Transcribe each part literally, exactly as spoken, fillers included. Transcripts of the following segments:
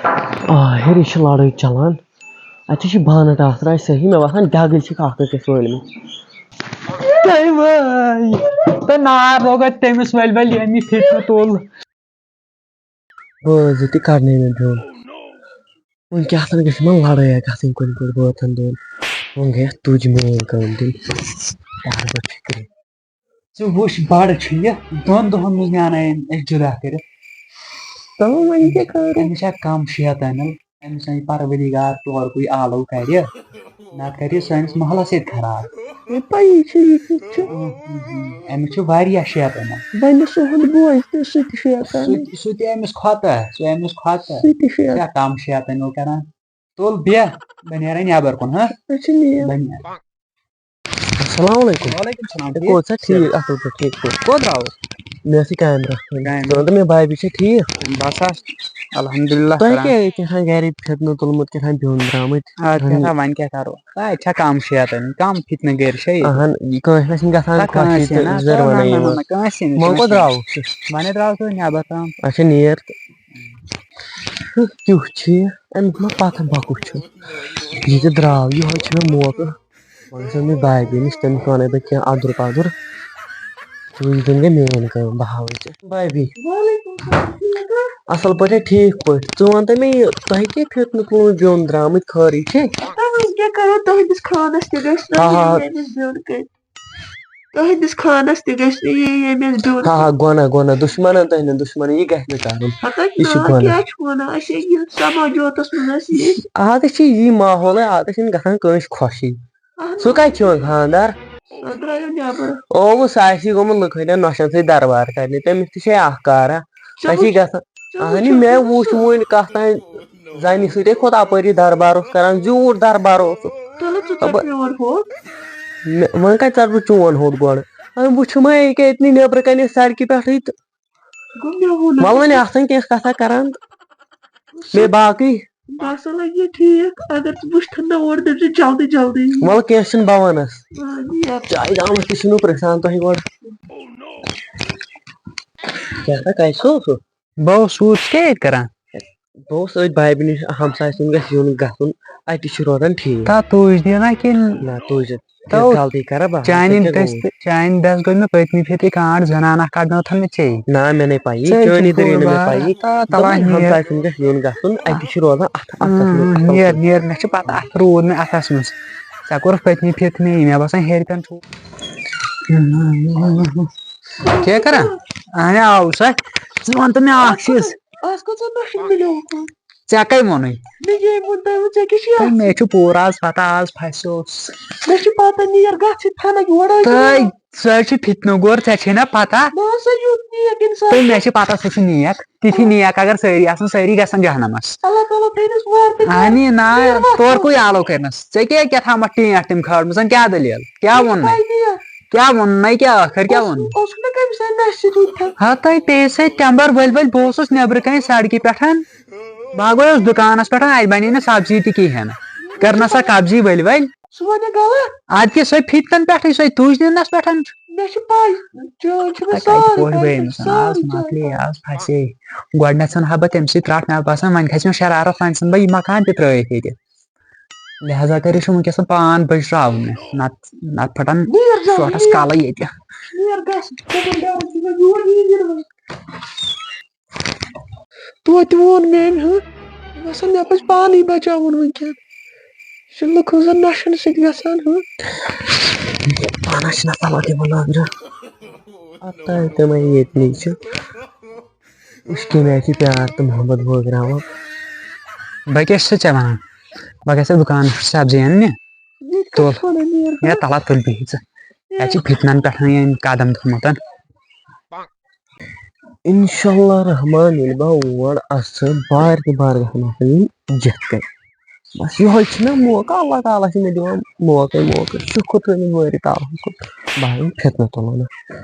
آ، ہیٚرِ چھِ لڑٲے چلان۔ اَتہِ چھِ بانہٕ ٹاس راے صحیح، مےٚ باسان ڈگٕلۍ چھِکھ اکھ أکِس وٲلمٕتۍ۔ تٔمۍ وٲے۔ تہٕ نار لوگ اَتہِ تٔمِس ؤلۍ ؤلۍ، ییٚمۍ یہِ فِتنہٕ تُل۔ بٲژ زٕ تہِ کڑنَے نہٕ دیُن۔ وۄنۍ کیٛاہ سا گژھِ یِمن لڑٲے گژھٕنۍ کُنہِ پٲٹھۍ بٲژن دۄن۔ وۄنۍ گٔیَس تُج میٲنۍ کٲم دِنۍ۔ پَرٕ بہٕ فِکرِ۔ ژٕ وٕچھ، بڑٕ چھُ یہِ، دۄن دۄہن منٛز نیٛانٲیِن أسۍ جُدا کٔرِتھ۔ تَوٕ وۄنۍ کیٛاہ کَرو؟ أمِس چھا کم شیطانل؟ أمِس وۄنۍ پروردگار تورکُے آلو کرِ، نتہٕ کرِ سٲنِس محلس ییٚتہِ خراب۔ مےٚ پَیی چھِ یہِ کیُتھ چھُ۔ اۭں، اۭں، اۭں۔ أمِس چھِ واریاہ شیطانل۔ بَنہِ سُہ ہُنٛد بوے تہٕ سُہ تہِ شیطان۔ سُہ تہِ، سُہ تہِ أمِس کھۄتہٕ، سُہ أمِس کھۄتہٕ۔ سُہ تہِ شیطان۔ کیٛاہ کم شیطانل کران؟ تُل بیٚہہ، بہٕ نیرے نٮ۪بر کُن، ہاں؟ اچھا، نیر۔ بہٕ نیرٕ۔ السلام علیکم۔ وعلیکم السلام، ہے، ٹھیٖک؟ کوٚت چھا؟ ٹھیٖک، اَصٕل پٲٹھۍ، ٹھیٖک پٲٹھۍ۔ کوٚت درٛاوُس؟ مےٚ ٲسٕے کامہِ برٛونٛہہ کُن۔ کامہِ۔ ژٕ وَن تہٕ مےٚ، بھابھی چھا ٹھیٖک؟ بس حظ، الحمدللہ تۄہہِ کران۔ کیٛاہ ییٚتہِ آسان گرِ فِتنہٕ تُلمُت، کیٛاہ تام بیوٚن درٛامٕتۍ؟ آ، کیٛاہ تام، وۄنۍ کیٛاہ کرو؟ آ، یہِ چھا کم شیطان، کم فِتنہٕ گرِ چھا ییٚتہِ؟ اہن، کٲنٛسہِ نہ چھِنہٕ گژھان نہ، خۄشی کٲنٛسہِ تہٕ نہ، زِر نہ، وَنان نہ، نہ، یِمن۔ نہ، کٲنٛسہِ نہٕ، وۄنۍ کوٚت کٲنٛسہِ نہٕ۔ درٛاوُس؟ وۄنۍ درٛاوُس وۄنۍ نٮ۪بر تام۔ اچھا، نیر تہٕ۔ کیُتھ چھُ یہِ؟ اَمیُک ما پَتہ بۄکُس چھُ؟ یہِ تہِ درٛاو، یِہوٚے چھُ مےٚ موقعہٕ۔ وۄنۍ گژھو مےٚ بابی نِش، تٔمِس وَنَے بہٕ کینٛہہ اَدُر پَدُر۔ تہٕ وٕنکٮ۪ن گٔے میٛٲنۍ کٲم، بہٕ ہاوَے ژےٚ۔ بابی۔ وعلیکم السلام، ٹھیٖک چھا؟ اَصٕل پٲٹھۍ، ٹھیٖک پٲٹھۍ۔ ژٕ وَن تہٕ مےٚ یہِ، تۄہہِ کیٛاہ فِتنہٕ تُلمُت بیوٚن درٛامٕتۍ خٲرٕے چھے؟ تہٕ وۄنۍ کیٛاہ کَرو، تُہٕنٛدِس خانَس تہِ گژھِ نہ ہا، ہا۔ یہِ ییٚمِس بیوٚن کٔرۍ۔ تُہٕنٛدِس خانَس تہِ گژھِ نہٕ یہِ ییٚمِس بیوٚن۔ ہا، ہا، گۄناہ، گۄناہ، دُشمَنَن تۄہہِ نہٕ دُشمَنَن، یہِ گژھِ نہٕ کَرُن۔ ہَتہٕ یہِ چھُ نہ، گۄناہ۔ کیٛاہ چھُ وَنان؟ اَسہِ یہِ سماجوتَس منٛز آسہِ یہِ۔ آز چھِ یی ماحولٕے، آز چھِنہٕ گژھان کٲنٛسہِ خۄشی۔ اَہَن سُہ حظ۔ کَتہِ چھُ وۄنۍ خانٛدار؟ سُہ درٛایو نٮ۪بر۔ اووُ، سُہ آسی گوٚمُت لُکہٕ ہٕنٛدٮ۪ن نۄشَن سۭتۍ دربار کَرنہِ، تٔمِس تہِ چھے اَکھ کارا۔ ژےٚ اَسی وٕچھ-، گژھان، ژےٚ اَہَنہِ، وٕچھُتھ مےٚ نہٕ وُچھ سُہ؟ وُنہِ کَتھ تام زَنہِ سۭتۍ ہے کھوٚت اَپٲری دربار اوس کَران، زیوٗٹھ دربار اوس سُہ۔ تیٚلہِ ژٕ ژَٹ خبر میون ہوٚٹ۔ مےٚ، وۄنۍ کَتہِ ژَٹہٕ بہٕ چون ہوٚٹ گۄڈٕ؟ وۄنۍ وٕچھُم ہے ییٚکیٛاہ أتنی نیٚبرٕ کَنہِ سڑکہِ پٮ۪ٹھٕے تہٕ۔ گوٚو مےٚ ووٚن نہ وَلہٕ وۄنۍ ژےٚ۔ آسَن کینٛہہ کَتھا کَران تہٕ۔ سُہ بیٚیہِ باقٕے؟ باسان لَگہِ یہِ ٹھیٖک، اگر ژٕ وٕچھتھَن نہ اورٕ دٔپۍ زِ جلدی جلدی۔ وَلہٕ کینٛہہ چھُنہٕ، بہٕ وَنَس۔ آ، نیر۔ چایہِ دامَس تہِ چھُنہٕ پرٛژھان تۄہہِ گۄڈٕ۔ کیٛاہ سا، کَتہِ سا اوسُکھ؟ بہٕ اوسُس کیٛاہ ییٚتہِ کران؟ بہٕ اوسُس أتھۍ بابہِ نِش، ہمسایہِ سُنٛد گژھِ یُن گژھُن، اَتی چھُ روزان ٹھیٖک۔ تا تُج دِنا کِنہٕ نہ، تُج۔ تو ییٚلہِ غلطی کرا بہٕ، چانہِ ژےٚ کیٛاہ دٔسۍ گوٚوُے؟ تہٕ، چانہِ دَسہِ گوٚو مےٚ پٔتمہِ پھِرِ تہِ کانٛڈ، زنان اکھ کڑنٲوتھن مےٚ ژےٚ۔ نہ، مےٚ نے پَیی، ژےٚ چٲنی تہِ دٔلیٖل مےٚ پَیی۔ تہٕ تَلہٕ دوٚپمَے نیر۔ ہمسایہِ سُنٛد گژھِ یُن گژھُن، اَتی چھُ روزان اَتھ، اَتھ اۭں، اۭں، نیر، نیر، مےٚ چھِ پَتہ، اَتھ روٗد مےٚ اَتھَس منٛز۔ ژےٚ کوٚرُتھ پٔتمہِ پھِرِ تہِ مےٚ یی، مےٚ باسان ہیٚرِ پٮ۪ٹھ چھُ۔ کیٛاہ کران؟ اہنہِ آو سا۔ ژٕ وَن تہٕ مےٚ اَکھ چیٖز۔ آز کۭژاہ نۄشہِ مِلیوکھ؟ ژےٚ کَمہِ ووٚنُے؟ مےٚ ییٚمۍ ووٚن تۄہہِ ووٚن، ژےٚ کیٛاہ چھُے تہٕ اَتھ؟ مےٚ چھُ پوٗرٕ آز پَتہ، آز پھَسیوس۔ مےٚ چھِ پَتہ، نیر گژھ ژھٮ۪نَکھ یورٕ ٲسۍ تہٕ ژٕ ہے چھُ فِتنہٕ گور، ژےٚ چھے نہ پَتہ؟ نہ سا یُتھ نیک اِنسان تہٕ مےٚ چھِ۔ چھِ پَتہ سُہ چھُ نیک، تِتھی نیک اگر سٲری آسَن، سٲری گژھن جہنمَس۔ اللہ تعالیٰ تھٲینَس وارٕ تٔمِس اہنی نہ، نیٖر وَتھ تورکُے کُن۔ آلو کٔرنَس۔ ژےٚ کیٛاہ، کیٛاہ تھامَتھ ٹینٛٹھ تٔمۍ کھٲرمٕژ؟ کیٛاہ دٔلیٖل؟ کیٛاہ ووٚن مےٚ؟ کیٛاہ ووٚن مےٚ؟ کیٛاہ ٲخٕر کیٛاہ ووٚن مےٚ؟ اوس نہٕ کٔمِس سۭتۍ نَشہِ سۭتۍ وُنہِ تام؟ ہَتَے پیٚیہِ سۭتۍ تَمبَر ؤلۍ ؤلۍ، بہٕ اوسُس نٮ۪برٕ کَنہِ سڑکہِ پٮ۪ٹھ۔ بہٕ ہا گوٚیوس دُکانَس پٮ۪ٹھ، اَتہِ بَنے نہٕ سبزی تہِ کِہیٖنۍ۔ کٔرنَسا قبضی ؤلۍ ؤلۍ۔ سُہ وَنہِ غلط۔ اَدٕ کیٛاہ، سۄے فِتنَن پٮ۪ٹھٕے، سۄے تُج نِنَس پٮ۪ٹھ۔ مےٚ چھِ پَے، چٲنۍ چھِ مےٚ پَتہٕ کَتہِ سٲرٕے پوٚہہِ پَے، گٔے مےٚ چھِ أمِس سٲرٕے آز پَے۔ مۄکلے، آز پھَسے۔ گۄڈٕنٮ۪تھ ژھٕن ہا بہٕ تٔمۍ سٕے ترٛٹھ، مےٚ باسان وۄنۍ کھسہِ مےٚ شرارت، وۄنۍ ژھٕن بہٕ یہِ مکان تہِ ترٛٲیِتھ ییٚتہِ۔ لہذا کٔرِو سُہ وٕنکیٚس پان بٔچراوُن مےٚ، نَتہٕ، نَتہٕ پھٕٹَن نیر جلدی، شوٹھَس نیر۔ کَلہٕ ییٚتہِ۔ نیر گژھ، ژٕ کَتہِ دَوان چھُکھ مےٚ یور یی دِنہٕ وۄنۍ؟ توتہِ ووٚن مےٚ أمۍ، ہہ، مےٚ باسان مےٚ پَزِ پانٕے بَچاوُن وٕنکیٚن۔ یہِ چھُ لُکَن زَن نَشَن سۭتۍ گژھان، ہہ۔ پانَس چھِنہ پَلو تہِ وَلان، ہہ۔ اَتھ تام تِمَے ییٚتہِ نٕے چھِ۔ وٕچھ کَمہِ آیہِ چھِ پیار تہٕ محبت بٲگراوان۔ بہٕ کیٛاہ چھُسے ژےٚ وَنان؟ بہٕ گژھٕ دُکانَس پٮ۪ٹھ سبزی اَننہِ۔ ییٚتہِ تُل۔ کَتہِ چھُ وَنان نیر ہے، بہٕ؟ تَلہ تُل بِہِو ژٕ۔ اَتہِ چھِ فِتنَن پٮ۪ٹھ أمۍ قدم تھوٚمُت۔ انشاءاللہ رحمان، ییٚلہِ بہٕ اور اَژٕ، بار تہِ بار گژھن آسٕنۍ یِم جِتھ کٔنۍ۔ بس یِہوٚے چھُ مےٚ موقعہٕ، اللہ تعالیٰ چھُ مےٚ دِوان موقعے موقعہٕ، شُکُر تٔمِس بٲری تعالیٰ ہَس کُن۔ بہٕ ہٮ۪مہٕ فِتنہٕ تُلُن،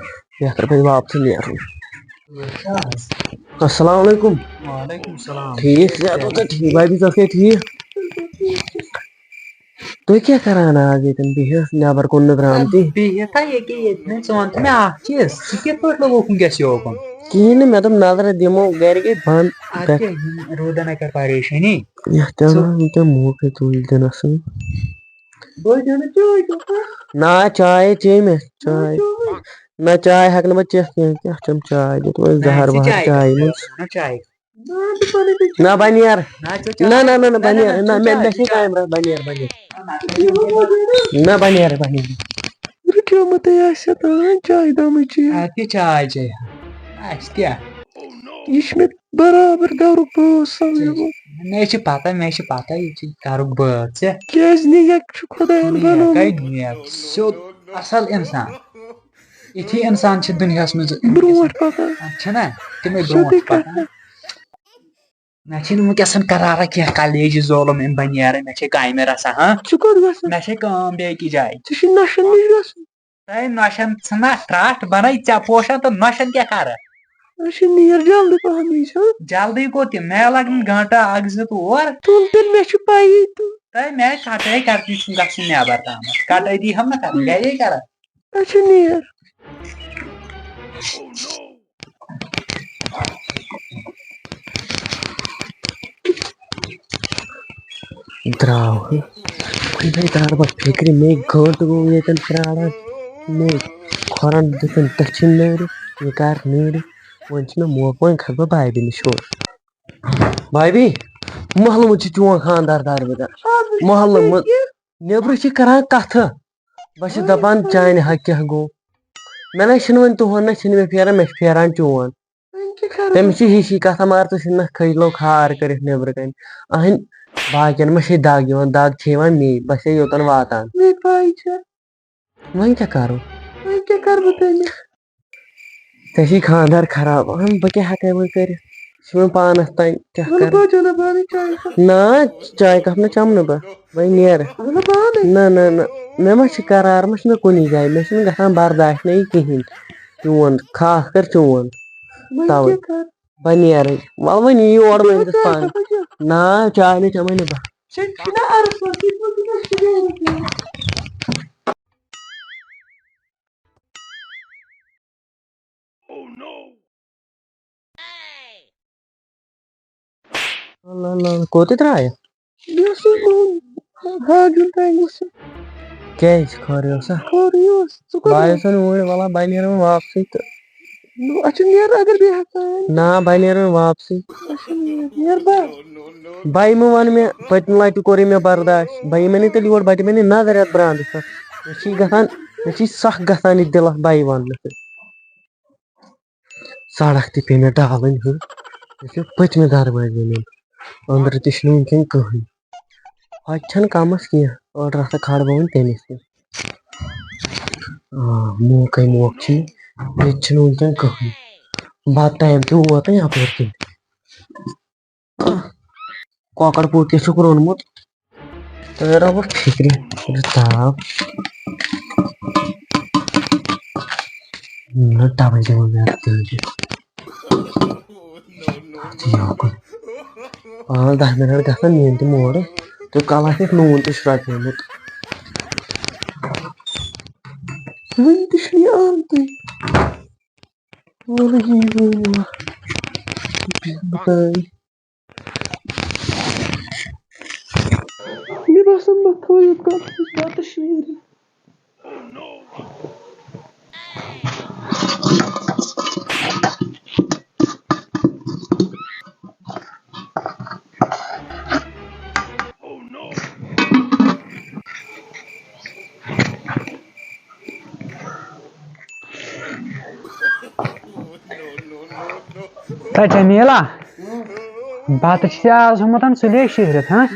بہتر پَزِ واپسٕے نیرُن۔ السلام علیکم۔ وعلیکم السلام۔ ٹھیٖک، صحت اوسا ٹھیٖک؟ بھابی، ژٕ ٲسکھے ٹھیٖک؟ تُہۍ کیٛاہ کران آز ییٚتٮ۪ن بِہِتھ، نٮ۪بر کُن نہٕ درٛامتی؟ بِہِتھ ہا ییٚکیٛاہ ییٚتہِ نَے، ژٕ وَن تہٕ مےٚ اَکھ چیٖز، ژٕ کِتھ پٲٹھۍ لوٚگُکھ وٕنکٮ۪س یوکُن؟ کِہیٖنۍ نہٕ، مےٚ دوٚپ نظرہ دِمو، گرِ گٔے بنٛد۔ اَدٕ کیٛاہ، یِم روٗدن ہا کر پریشٲنی۔ یَتھ تہِ ژٕ- آسان وٕنکیٚن موقعے ژوٗنٛٹھۍ دِنَس۔ بہٕ دِمہٕ چٲے چٮ۪تھ۔ نہ، چاے چے مےٚ، چاے۔ چٲے۔ نہ، چاے ہٮ۪کہٕ نہٕ بہٕ چٮ۪تھ کینٛہہ، کیٛاہ چٮ۪م چاے؟ دیُت وۄنۍ نہ، زہر ژٕ وہر چاے چاے منٛز۔ نہ، چاے۔ نہ، بہٕ پَنٕے تہِ نہ، بہٕ نیرٕ۔ نہ، ژٕ چاے۔ نہ، نہ، نہ، نہ، بہٕ نہ، نہ، نیرٕ۔ نہ، ژٕ مےٚ، چاے، مےٚ چھے ژٕ چاے۔ کامہِ رَژھ، بہٕ نیرٕ، بہٕ نیرٕ۔ نہ، بہٕ نیرٕ، بہٕ نیرٕ۔ رُکیومُت ہے آسہِ اوٚتام چاے دامٕے چے۔ اَدٕ کیٛاہ چاے چے؟ اَسہِ کیٛاہ؟ یہِ چھُ مےٚ برابر گرُک بٲژ سمجھان۔ مےٚ چھِ پتہ، مےٚ چھِ پتہ، یہِ چھِ گرُک بٲژ ژےٚ۔ کیٛازِ نیک چھُ خۄداین نیک بنومُت۔ ہاے نیک، سیوٚد اصل انسان۔ یِتھی انسان چھِ دُنیاہس منٛز۔ برونٛٹھ پکان۔ چھِنہ؟ تِمے سیوٚدُے برونٛٹھ پکان۔ کتھا۔ مےٚ چھِنہٕ وٕنکیٚس قرارا کینٛہہ، کالیجہِ ظولُم أمۍ بنیرٕ، مےٚ چھے کامہِ رژھا، ہاں؟ ژٕ کوٚت گژھان؟ مےٚ چھے کٲم بیٚیہِ أکِس جایہِ۔ ژےٚ چھُے نشن نِش گژھُن۔ تۄہہِ نۄشن ژھٕنا ٹرٛٹھ بنٲے ژےٚ پوشن تہٕ نۄشن کیٛاہ کرٕ؟ اچھا، نیر جلدی پہم یی ژٕ۔ جلدی کوٚت یہِ؟ مےٚ لگن گنٹہٕ اکھ زٕ تور۔ تُل تیٚلہِ، مےٚ چھِ پَیی تہٕ۔ تۄہہِ مےٚ کٹٲے کرنی چھُنہٕ گژھُن نٮ۪بر تامتھ۔ کٹٲے دی ہم نہ کرٕنۍ، گرے کرٕ۔ اچھا، نیر۔ درٛاو ہہ۔ وۄنۍ درٛاو بہٕ فِکرِ، مے گٲنٛٹہٕ گوٚو ییٚتٮ۪ن پرٛاران۔ مے کھۄرن دِتُن دٔچھِنۍ نٲرِتھ، یہِ کر نیرِ۔ وۄنۍ چھُ مےٚ موقعہٕ، وۄنۍ کھسہٕ بہٕ بابہِ نِش ہیوٚر۔ بابی، محلہٕ منٛز چھِ چون خانٛدار داربٕدار۔ محلہٕ منٛز نیٚبرٕ چھِ کران کتھٕ۔ بہٕ چھَس دَپان، چانہِ حق کیٛاہ گوٚو؟ مےٚ نہ چھِنہٕ وۄنۍ تُہُنٛد نہ چھِنہٕ مےٚ پھیران، مےٚ چھِ پھیران چون۔ وۄنۍ کیٛاہ کَرٕ تٔمِس بہٕ؟ چھِ ہِشی کَتھا، مگر ژٕ چھِنہٕ نہ کھٔج لو کھار کٔرِتھ نیٚبرٕ کَنۍ۔ اَہَنۍ، باقیَن ما چھے دَگ یِوان، دَگ چھے یِوان مے، بَس چھے یوٚتَن واتان۔ مے پَے چھےٚ۔ وۄنۍ کیٛاہ کَرو؟ وۄنۍ کیٛاہ کَرٕ بہٕ تیٚلہِ؟ ژےٚ چھی خانٛدار خراب۔ اَہَن، بہٕ کیٛاہ ہٮ۪کَے وۄنۍ کٔرِتھ؟ یہِ چھُ وۄنۍ پانَس تام، کیٛاہ وَلہٕ کَرٕ؟ بہٕ چَمہٕ پانَے چاے کَپ۔ نہ، چاے کَپ نہٕ چَمہٕ نہٕ بہٕ۔ وۄنۍ نیرٕ۔ وَلہٕ پانَے۔ نہ، نہ، نہ، مےٚ ما چھِ قرار، ما چھِ مےٚ کُنی جایہِ، مےٚ چھُنہٕ گژھان برداش نہ یہِ کِہیٖنۍ۔ چون، خاص کر چون۔ وۄنۍ تَوَے۔ کیٛاہ کَرٕ؟ بہٕ نیرٕ۔ وَلہٕ وۄنۍ یِیِو اورٕ وۄنۍ وۄنۍ أنۍزٮ۪س چاے پانہٕ۔ کَپا کیٛاہ؟ نہ، چاے نہٕ چَمَے نہٕ بہٕ۔ ژےٚ چھُنا عرض، ژٕ چھُکھ نہٕ شِکایت کَران۔ اللہ، اللہ، اللہ، کوٚت درٛایہِ؟ مےٚ اوس یہِ حاجُن تانۍ گژھُن۔ کیٛازِ، خٲرٕے اوسا؟ خٲرٕے اوس۔ ژٕ کوٚت بہٕ درٛایَکھ؟ آیوس وۄنۍ اوٗرۍ، وَلہٕ، بہٕ نیرٕ وۄنۍ واپسٕے تہٕ۔ نہ، اَچھا، نیر اگر بیٚیہِ ہَفتہٕ آے۔ اچھا، نیر، نیر بَس۔ بہٕ یِمہٕ وَنہٕ مےٚ، پٔتمہِ لَٹہِ کوٚرُے مےٚ برداش۔ بہٕ یِمَے نہٕ تیٚلہِ یور، بہٕ دِمَے نہٕ نظر یَتھ برٛانٛدَس پٮ۪ٹھ۔ مےٚ چھی گژھان، مےٚ چھی سَکھ گژھان یہِ دِلَس بَے وَننہٕ سۭتۍ۔ سڑک تہِ پیٚیہِ مےٚ ڈالٕنۍ ہُہ۔ مےٚ چھُ پٔتمہِ دروازٕ نیُن۔ أنٛدرٕ تہِ چھُنہٕ وٕنکٮ۪ن کٕہٕنۍ۔ ہۄتہِ چھَنہٕ کَمَس کینٛہہ، ٲٹھ رَژھا کھارٕ بہٕ وۄنۍ تٔمِس تہِ۔ آ، موقعے موقعہٕ چھُ یہِ۔ ییٚتہِ چھُنہٕ وٕنکٮ۪ن کٕہٕنۍ۔ بَتہٕ ٹایم تہِ ووت وۄنۍ یَپٲرۍ کِنۍ۔ کۄکَر پوٗت کیٛاہ چھُکھ روٚنمُت؟ تہٕ رَبہٕ فِکرِ، یہِ تاپھ۔ نہ، ٹَوَل دِمو مےٚ اَتھ تیٚلہِ۔ اَتھ چھُ یوکُن۔ پانٛژھ دَہ مِنَٹ گژھن، نِیَن تِم اورٕ۔ تہٕ کَلَس چھُ نوٗن تہِ شرٛۄپیومُت۔ وٕنہِ تہِ چھُنہٕ یہِ آمتُے۔ وَلہٕ یی وۄنۍ یور۔ بہٕ بیٚہمہٕ بَتَے۔ مےٚ باسان، بہٕ تھاوٕ یوٗت کال بَتہٕ شیٖرِتھ۔ تہٕ جمیٖلا، بَتہٕ چھِ آز ہومُت سُلے شیٖرِتھ، ہاں؟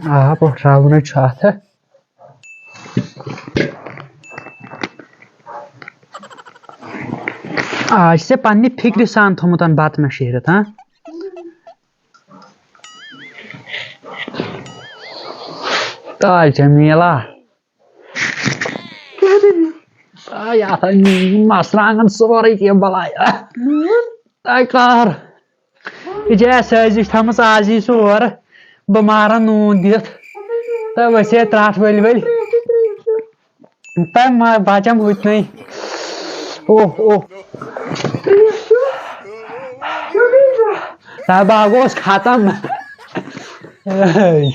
آ، پھٕٹراوُن ہے چھُ اَتھ۔ آز چھِ ژےٚ پننہِ فِکرِ سان تھوٚمُت بَتہٕ مےٚ شیٖرِتھ، ہاں؟ تہٕ جمیٖلا۔ کیٛاہ دٔلیٖل؟ آ، یہِ ہسا نی مرژٕوانٛگن سورُے کینٛہہ بلاے۔ نوٗن؟ تۄہہِ کر؟ یہِ چھِ اَسہِ سٲزِش تھٲمٕژ آز یی سُہ اورٕ۔ بہٕ مارن نوٗن دِتھ۔ تہٕ ؤسۍ ہے ترٛٹھ ؤلۍ ؤلۍ۔ تہٕ ما بچم ہُتنٕے۔ اوہ، اوہ۔ تباہ گوس ختم۔ ہے۔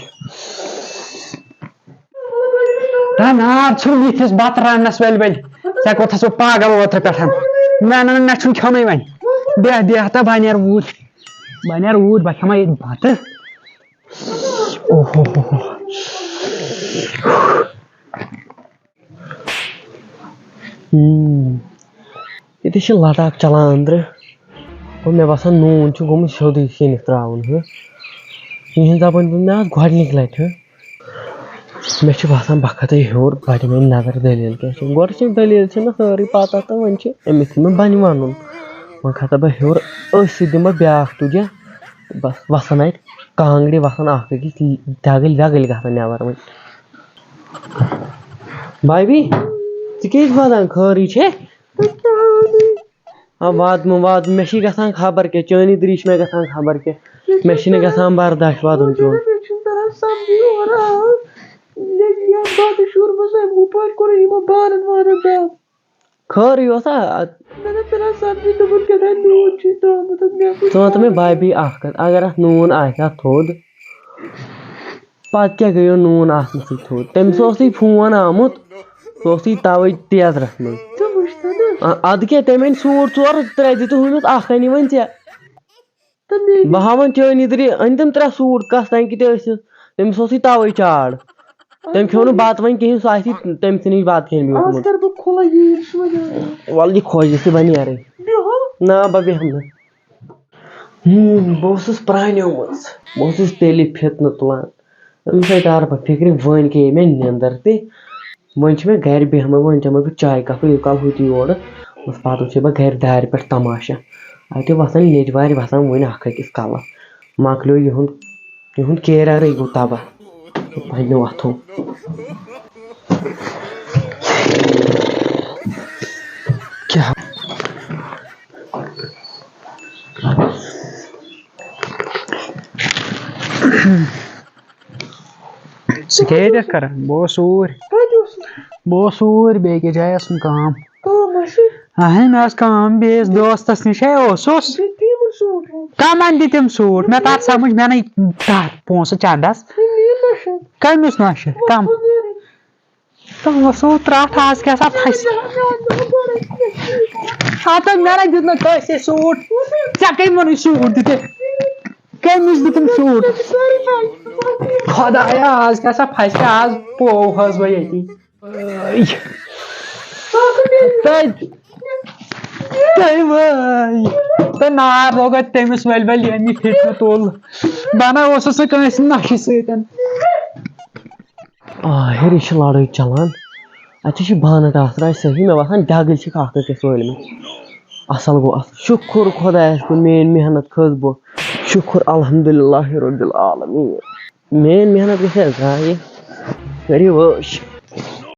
تا نار ژھُن یِتھِس بتہٕ رننس ؤلۍ ؤلۍ۔ ژےٚ کوٚرتھس بہٕ پاگل اوترٕ پٮ۪ٹھ۔ نہ، نہ، نہ، مےٚ چھُنہٕ کھیوٚنُے وۄنۍ۔ بیٚہہ، بیٚہہ، تا بہٕ نیرٕ اوٗرۍ۔ بہٕ نیرٕ اوٗرۍ، بہٕ کھٮ۪مہٕ ییٚتہِ بتہٕ۔ اوہ ہو ہو ہو۔ ہم۔ ییٚتہِ چھِ لٹاک چلان أنٛدرٕ۔ گوٚو مےٚ باسان نوٗن چھُ گوٚمُت سیوٚدُے سِنِس ترٛاوُن، ہہ۔ یِہِنٛز دَپان پیوٚو مےٚ آز گۄڈٕنِکۍ لَٹہِ، ہہ۔ مےٚ چھُ باسان بہٕ کھَسہٕ ہیوٚر، بہٕ دِمہٕ نظر دٔلیٖل کیٛاہ چھِ۔ گۄڈٕ چھِ دٔلیٖل چھِنہ سٲرٕے پَتہ تہٕ وۄنۍ چھِ أمِس چھِ مےٚ بَنہِ وَنُن۔ وۄنۍ کھَسہٕ بہٕ ہیوٚر، أتھۍ سۭتۍ دِمہٕ بہٕ بیٛاکھ تُجہِ۔ بَس وَسان اَتہِ کانٛگرِ وَسان اَکھ أکِس، دَگٕلۍ وَگٕلۍ گژھان نٮ۪بَر وۄنۍ۔ بھابھی، ژٕ کیٛازِ وَدان؟ خٲرٕے چھے؟ آ، وادٕ مہٕ وادٕ، مےٚ چھِ گژھان خبر کیٛاہ، چٲنی دٕرِش چھِ مےٚ گژھان خبر کیٛاہ۔ مےٚ چھِنہٕ گژھان برداش وَدُن چون۔ مےٚ چھُنہٕ تَران سَمجھی اورٕ آو۔ ییٚلہِ یَتھ بَتہٕ شوٗرمُت أمۍ ہُپٲرۍ کوٚر یِمو بارَن وارَن دَب۔ خٲرٕے اوسا؟ اَدٕ مےٚ دوٚپ، تَران سَمجھی، دوٚپُن کیٛاہ تام نوٗن چھُے ترٛوومُت، مےٚ کوٚر ژٕ وَن تہٕ مےٚ بھابھی اَکھ کَتھ، اگر اَتھ نوٗن آسہِ ہا تھوٚد، پتہٕ کیٛاہ گٔیو نوٗن آسنہٕ سۭتۍ تھوٚد؟ تٔمِس اوسُے فون آمُت، سُہ اوسُے توے تیزرس منٛز۔ ژٕ وٕچھ تہٕ نہ۔ آ، ادٕ کیٛاہ، تٔمۍ أنۍ سوٗٹ ژور ترٛےٚ، دِتُکھ أمِس اکھ، أنی وۄنۍ ژےٚ۔ تہٕ مےٚ بہٕ ہاوَن چٲنی دٕرِ، أنۍ تٔمۍ ترٛےٚ سوٗٹ، کس تام کِتھ ٲسِس؟ تٔمِس اوسُے توے چاڑ۔ تٔمۍ کھیوٚو نہٕ بتہٕ وۄنۍ کِہیٖنۍ، سُہ آسہِ تٔمۍ سٕے نِش بتہٕ کھٮ۪ن آز بیوٗٹھمُت۔ کر بہٕ کھُلہٕ ییٖرۍ سُہ وۄنۍ۔ وَلہٕ یہِ خۄش گژھِ، بہٕ نیرٕے۔ بیٚہو۔ نہ، بہٕ بیٚہمہٕ نہٕ۔ ہم، بہٕ اوسُس پرٛانیومُت۔ بہٕ اوسُس تیٚلہِ فِتنہٕ تُلان۔ أمِس آے ٹارٕ پَتہٕ فِکرِ، وۄنۍ گٔیے مےٚ نیٚنٛدٕر تہِ۔ وۄنۍ چھِ مےٚ گَرِ بیٚہمَے، وۄنۍ چَمَے بہٕ چایہِ کَپٕے، یوٗت کال ہُہ تہِ یورٕ۔ بَس پَتہٕ وٕچھے بہٕ گَرِ دارِ پٮ۪ٹھ تَماشہٕ۔ اَتہِ وَسان لیٚجہِ وارِ وَسان وٕنہِ اَکھ أکِس کَلَس۔ مۄکلیو یِہُنٛد، یِہُنٛد کیریَرٕے گوٚو تَباہ۔ پننہِ وۄتھو۔ کیٛاہ؟ ژٕ کیٛاہ ییٚتٮ۪تھ کران؟ بہٕ اوسُس اوٗرۍ۔ کَتہِ اوسُکھ؟ بہٕ اوسُس اوٗرۍ، بیٚیہِ أکِس جایہِ ٲسٕم کٲم۔ کٲم ٲسٕے؟ اہن، مےٚ ٲس کٲم، بیٚیِس دوستس نِش ہے اوسُس۔ بیٚیہِ تِمن سوٗٹ ووٗٹ؟ کَمن دِتِم سوٗٹ؟ مےٚ تَر سمجھ، مےٚ نَے تَر پونٛسہٕ چندس۔ ہے، مےٚ نہ چھُ۔ کٔمِس نہ چھُ؟ کَم؟ وۄتھ وۄنۍ نیرٕے۔ تہٕ وۄنۍ سُہ ترٛٹھ آز کیٛاہ سا پھسہِ۔ ہتہٕ مےٚ نَے دیُت نہٕ کٲنٛسے سوٗٹ۔ ژےٚ کٔمۍ ووٚنُے سوٗٹ دِتھ؟ کٔمِس دیُتُم سوٗٹ؟ خۄدایا، آز کیٛاہ سا پھسہِ، آز پوو حظ وۄنۍ ییٚتی۔ تہٕ، تہٕ وٲے۔ تہٕ نار لوگ اَتھ تٔمِس ؤلۍ ؤلۍ، ییٚمہِ پھِٹنہٕ تُل۔ بہٕ نہ اوسُس نہٕ کٲنٛسہِ نۄشہِ سۭتۍ۔ آ، ہیٚرِ چھِ لڑٲے چلان۔ اَتہِ چھِ بانہٕ ٹاس راے صحیح، مےٚ باسان ڈگٕلۍ چھِکھ اکھ أکِس وٲلمٕتۍ۔ اَصٕل گوٚو اَصٕل، شُکُر خۄدایَس کُن، میٛٲنۍ محنت کھٔژ بہٕ۔ شُکُر الحمدللہ رب العالمین۔ میٛٲنۍ محنت گژھِ ہا ضایع؟ کٔرِو عٲش۔